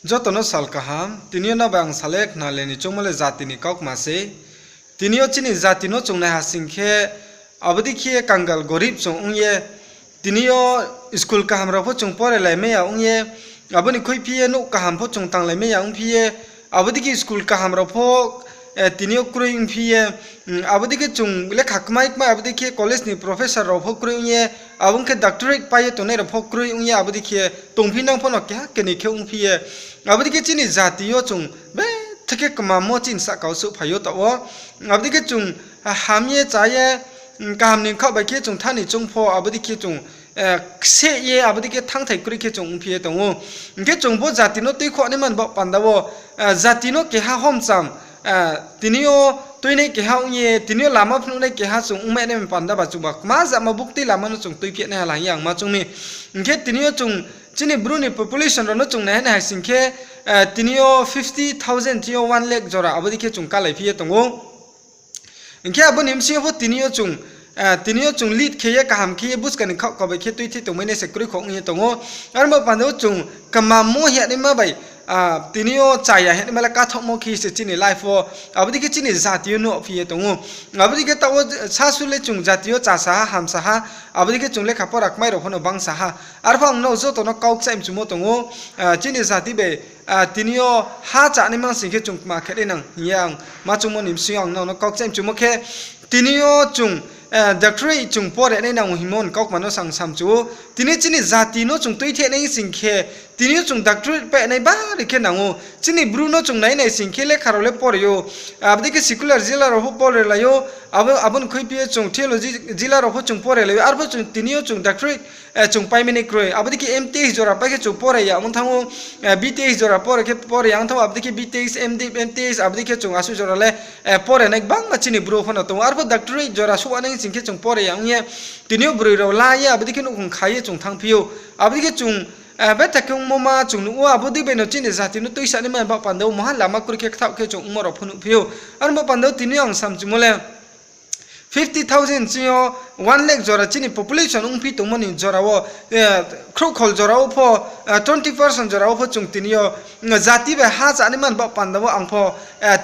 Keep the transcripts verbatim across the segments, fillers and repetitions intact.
Joto no sal kaham, tini yo no bai ang sale khnale ni choungmo le jati ni kaukma sei. Tini yo chini jati no chung naiha sing khe, abo dei khe kangal gorib chung ong ye, tini yo school kaham rao pho chung porelai mai ya ong ye, abo ni khuiphi ye nouh kaham pho chung tanglai mai ya ongphi ye, abo dei khe school kaham rao pho, tini yo kroi ongphi ye, abo dei khe chung lekha kmai kmai, abo dei khe college ni professor rao pho kroi ong ye, abo ong khe doctorate pai ye tongnai rao pho kroi ong ye, abo dei khe tongphi nang pho no keha keni khe ongphi ye. Abo dei khe chini jati yo chung betha khe kmamo chini sahka wo souhphai yo taoh wo. Abo dei khe chung ham ye, chá ye, kaham ni khaoh bai khe chung thanng ni choung pho, abo dei khe chung kseh ye, abo dei khe thanngthai kroi khe chung ongphi ye tong ou. Hing khe chung bo jati no tuikhouh naima ni baoh panda wo, jati no keha homcham, tini yo tuinai keha ong ye, tini yo lama phnuhnai keha chung ongmai nai ni panda ba chung ba kma jama buktui lama no chung tuipheh nai hala hing ye ang ma choung mi. Hing khe tini yo chung chini Bru ni population rao no chung naiha nai hai sing khe, tini yo fifty thousand, tini yo one lakh jora abo dei khe chung kalaiphi ye tong ou. Hing khe abo ni bsing yo pho tini yo chung, tini yo chung lead khe ye kaham khe ye buskang ni khaoh kabai khe tuithe tongmai nai se kroi kho ong ye tong ou. Are bo panda wo chung kmamo hing ye naima bai, tini yo chaya hing ye naima le kathaohmo khe se chini life wo, abo dei khe chini jati yo nuhphi ye tong ou. Abo dei khe taoh wo sasu le chung jati yo chasa ha, hamsa ha, abo dei khe chung lekha pora kmai rao pho no bangsa ha. Arphuh ang no joto no kau kchaih mchumo tong ou, chini jati bai, tini yo ha chá naima sing khe chung kma khe nai nang hing ye ang ma choungmo ni bsing yo ang no kau kchaih mchumo khe, tini yo chung doctorate chung pore nai nang hingmo ni kaukma no sang samchu ou. Tini chini jati no chung tuithe nai sing khe, tini yo chung doctorate pai nai bari khe nang ou. Chini Bru no chung nai nai sing khe lekha rao le pore ou. Abo dei khe secular jila rao pho porelai ou. Abo ni khuiphi ye chung theology jila rao pho chung porelai ou. Arphuh chung tini yo chung doctorate chung paimai nai kroi. Abo dei khe M Th jora pai khe chung pore ya ong thanng ou, B Th jora pore khe pore ya ong thanng ou, abo dei khe B Th, M Th, M Th, abo dei khe chung asuh jora le pore nai gbangma chini Bru pho no tong ou. Arphuh doctorate jora souh nai sing khe chung pore ya ong ye, tini yo broi rao la ye, abo dei khe nouhkhong kha ye chung thanngphi ou. Abo dei khe chung betha khe ongmo ma chung nuh ou, abo dei bai no chini jati no tuisa naima ni baoh panda wo maha lama kroi khe kthaoh khe chung ongmo rao pho nuhphi ou. Are bo panda wo tini yo ang samchumo le fifty thousand chini yo one lakh jora chini population ongphi tongmo ni jora wo, khrouhkhol jora wo pho, twenty percent jora wo pho chung tini yo jati bai ha chá naima ni baoh panda wo ang pho,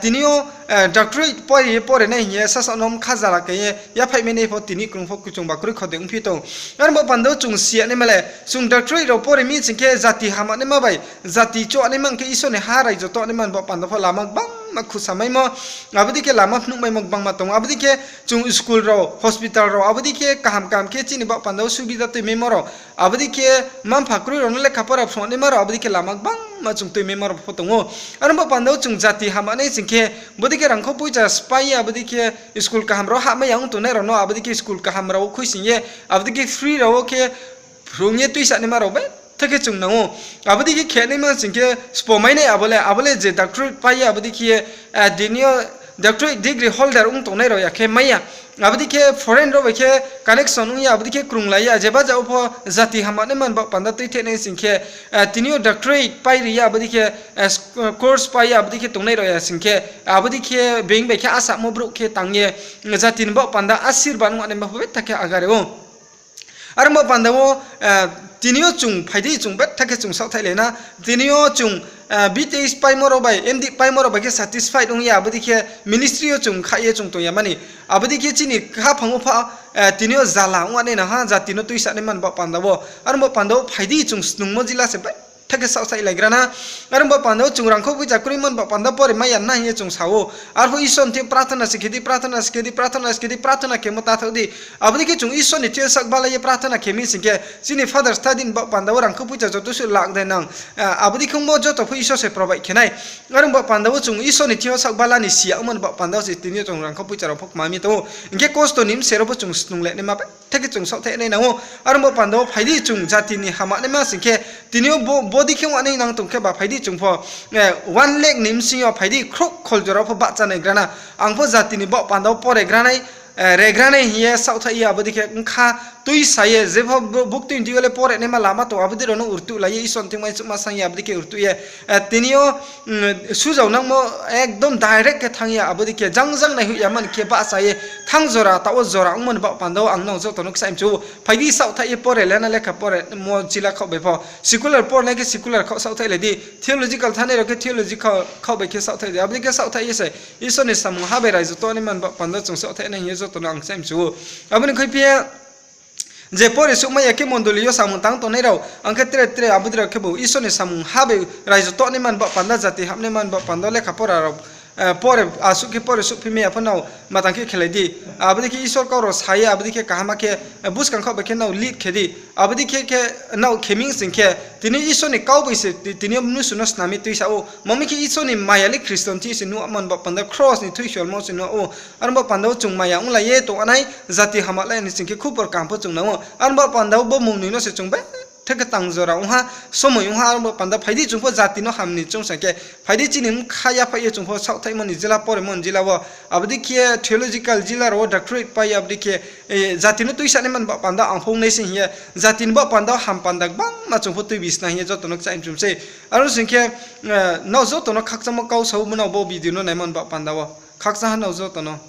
tini yo doctorate pore ye pore nai hing ye sasaoh no mkha jala khe ye yaphaihmai nai pho tini krung pho chung ba kroi kho de ongphi tong. Are bo panda wo chung si ya naima le, chung doctorate rao pore mi sing khe jati hama naima bai, jati chouh naima hing khe Isor ni ha raijo to naima ni baoh panda pho lama gbangma khusa maimo, abo dei khe lama phnuh maimo gbangma tong ou. Abo dei khe chung school rao, hospital rao, abo dei khe kaham kaham khe chini baoh panda wo subida tuimaimo rao, abo dei khe mma-mpha kroi rao no lekha pora phrung naima rao, abo dei khe lama gbangma chung tuimaimo rao pho tong ou. Are bo panda wo chung jati hama nai sing khe, bo dei khe rangkho poicha sphái ye, abo dei khe school kaham rao hahmai ya ong tongnai rao no, abo dei khe school kaham rao wo khuisoing ye, abo dei khe free rao wo khe phrung ye tuisa naima rao betha khe chung nang ou. Abo dei khe khe naima sing khe sbo mai nai abo le, abo le je doctorate pai ye, abo dei khe ye, tini yo doctorate degree holder ong tongnai rao ya khe mai ya. Abo dei khe foreign rao bai khe connection ong ye, abo dei khe krunglai ya, jeba jao pho jati hama naima ni baoh panda tuithe nai sing khe, tini yo doctorate pai ri ye, abo dei khe course pai ye, abo dei khe tongnai rao ya sing khe, abo dei khe being bai khe asamo brouh khe tang ye, jati ni baoh panda asirbad ong naima pho betha khe agare ou. Are bo panda wo, tini yo chung phai di chung betha khe chung saohthaihlai na, tini yo chung B Th paimo rao bai, M Th paimo rao bai khe satisfied ong ye, abo dei khe ministry yo chung khaih ye chung tong ya mani. Abo dei khe chini khaphang wo pha, tini yo jala ong nai nang ha, jati no tuisa naima ni baoh panda wo. Are bo panda wo phai di chung snungmo jila se betha khe saohthaihlaigra na. Are bo panda wo chung rangkho poicha kroimo ni baoh panda pore mai ya na hing ye chung sa ou. Arphuh Isor ni thing yo prarthana se khe di, prarthana se khe di, prarthana se khe di, prarthana khemo ta thaoh di. Abo dei khe chung Isor ni thing yo sakbalai ye prarthana khe mi sing khe, chini Father's study ni baoh panda wo rangkho poicha joto suh lak de nang, abo dei khe ongmo joto pho Isor se provide khe nai. Are bo panda wo chung Isor ni thing yo sakbala ni si ya ongmo ni baoh panda wo se tini yo chung rangkho poicha rao pho kma mi tong ou. Hing khe kosto ni bse rao pho chung snung le naima betha khe chung saohthai nai nang ou. Are bo panda wo phai di chung jati ni hama naima sing khe, tini yo bo, bo dei khe ong nai nang tong khe ba phai di chung pho, one lakh ni bsing yo phai di khrouhkhol jora pho bahcha naigra na. Ang pho jati ni baoh panda wo pore gra nai, regra nai hing ye saohthaih ye abo dei khe bkha tuisa ye, jepho buktui ni deing yo le pore naima lama tong, abo dei rao no urtuhlai ye, Isor ni thing uaingsouhma saing ye, abo dei khe urtuh ye, tini yo sujao nangmo ekdom direct khe thanng ye, abo dei khe jang jang naihoih ya mani khe bahcha ye thanng jora, taoh wo jora ongmo ni baoh panda wo ang nrao joto no kchaih mchu ou. Phai di saohthaih ye pore le na, lekha pore mo jila khaoh bai pho. Secular pore nai khe secular khaoh saohthaih lai di, theological thanngnai rao khe theological khaoh bai khe saohthaih di. Abo dei khe saohthaih ye se Isor ni samung ha bai raijo toh naima ni baoh panda wo chung saohthaih nai hing ye joto no ang kchaih mchu ou. Abo ni khuiphi ye je pore suhmai ya khe mondoli yo samung tang tongnai rao, ang khe tre tre abo dei rao khebu Isor ni samung ha bai raijo toh naima ni baoh panda, jati hapnaima ni baoh panda wo lekha pora rao pore, asuh khe pore suhphi mai ya pho nrao matang khe khelai di. Abo dei khe Isor kau rao sa ye, abo dei khe kaham khe buskang khaoh bai khe nrao lead khe di. Abo dei khe, khe nrao khe mi sing khe, tini Isor ni kau bai se tini yo mnusu no snam ye tuisa ou. Mami khe Isor ni maya le Khristo ni thing se nuhmo ni baoh panda, kros ni thui solmo se nuh ou. Aro ni baoh panda wo chung maya onglai ye tong nai, jati hama lai ni sing khe khupor kaham pho chung nang ou. Aro ni baoh panda wo bo mung ni no se chung betha khe tang jora ong ha, somoi ong ha. Aro ni baoh panda phai di chung pho jati no ham ni choung sa khe, phai di chini bkha yaphaih ye chung pho saohthaihmo ni jila, poremo ni jila wo, abo dei khe theological jila rao wo doctorate pai ye, abo dei khe jati no tuisa naima ni baoh panda ang pho ong nai se hing ye, jati ni baoh panda wo ham panda gbangma chung pho tuibi sna hing ye joto no kchaih mchu sei. Aro sing khe nrao joto no khakchangmo kau sa ou, nrao bo video no naima ni baoh panda wo khakchang ha nrao joto no.